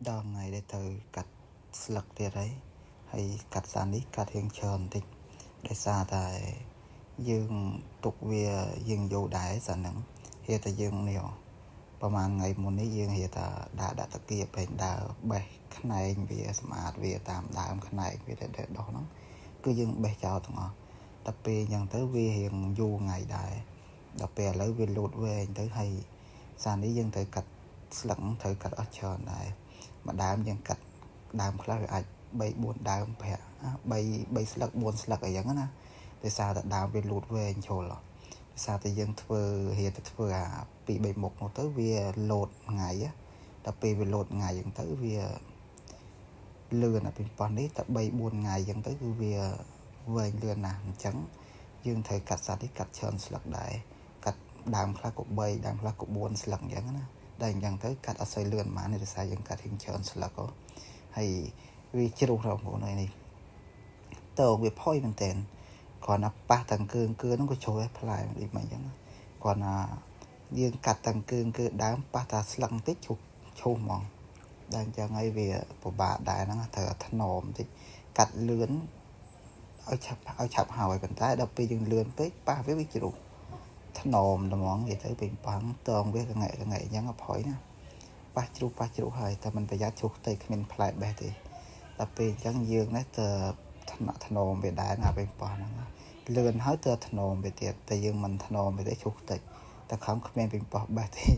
ដល់ថ្ងៃដែលត្រូវកាត់ស្លឹកទៀតហើយហើយកាត់សានេះកាត់រៀងច្រើនបន្តិចដោយសារតែយើងទុកវាយើងយកដែរសាហ្នឹងហេតុតែយើងនេះប្រហែលថ្ងៃមុននេះយើងហេតុតែដាក់ដាក់តាគៀបហើយដើរបេះខ្នែងវាសម្អាតវាតាមដើមខ្នែងវាដែលដោះហ្នឹងគឺយើងបេះចោលទាំងអស់តែពេលអញ្ចឹងទៅវារៀងយូរថ្ងៃដែរដល់ពេលឥឡូវវាលូតវែងទៅហើយសានេះយើងត្រូវកាត់ស្លឹកត្រូវកាត់អស់ច្រើនដែរមួយដើមយើងកាត់ដើមខ្លះវាអាច3 4ដើមប្រាក់3 3ស្លឹក4ស្លឹកអីចឹងណាដោយសារតែដើមវាលូតវែងចូលដោយសារតែយើងធ្វើរៀនទៅធ្វើអា2 3មុខនោះទៅវាលោតថ្ងៃដល់ពេលវាលោតថ្ងៃចឹងទៅវាលឿនអាពីប៉ោះនេះតែ3 4ថ្ងៃចឹងទៅគឺវាវែងលឿនណាស់អញ្ចឹងយើងត្រូវកាត់សត្វនេះកាត់ច្រើនស្លឹកដែរកាត់ដើមខ្លះក៏3ដើមខ្លះក៏4ស្លឹកអញ្ចឹងណាដែលអញ្ចឹងទៅកាត់អត់សូវលឿនហ្មងនេះដោយសារយើងកាត់រៀងច្រើនស្លឹកហើយវាជ្រុះដល់បងប្អូននេះតើវាផុយមែនតើគ្រាន់តែប៉ះតាំងគឺគឺហ្នឹងក៏ជ្រុះដែរផ្លែដូចមិនអញ្ចឹងគ្រាន់តែយើងកាត់តាំងគឺគឺដើមប៉ះតាស្លឹកបន្តិចជ្រុះឈូសហ្មងដល់អញ្ចឹងហើយវាពិបាកដែរហ្នឹងត្រូវថ្នមបន្តិចកាត់លឿនឲ្យឆាប់ឲ្យឆាប់ហើយប៉ុន្តែដល់ពេលយើងលឿនពេកប៉ះវាវាជ្រុះថ្នមត្មងនិយាយទៅពេញប៉ាំងតងវាកងែកងែអញ្ចឹងអផុយណាប៉ះជ្រុះប៉ះជ្រុះហើយតែមិនប្រយ័ត្នជ្រុះផ្ទៃគ្មានផ្លែបេះទេដល់ពេលអញ្ចឹងយើងនេះទៅថ្នាក់ថ្នមវាដែរណាពេលប៉ោះហ្នឹងលឿនហើយទៅថ្នមវាទៀតតែយើងមិនថ្នមវាទេជ្រុះតិចតែខំគ្មានពេញប៉ោះបេះទេ។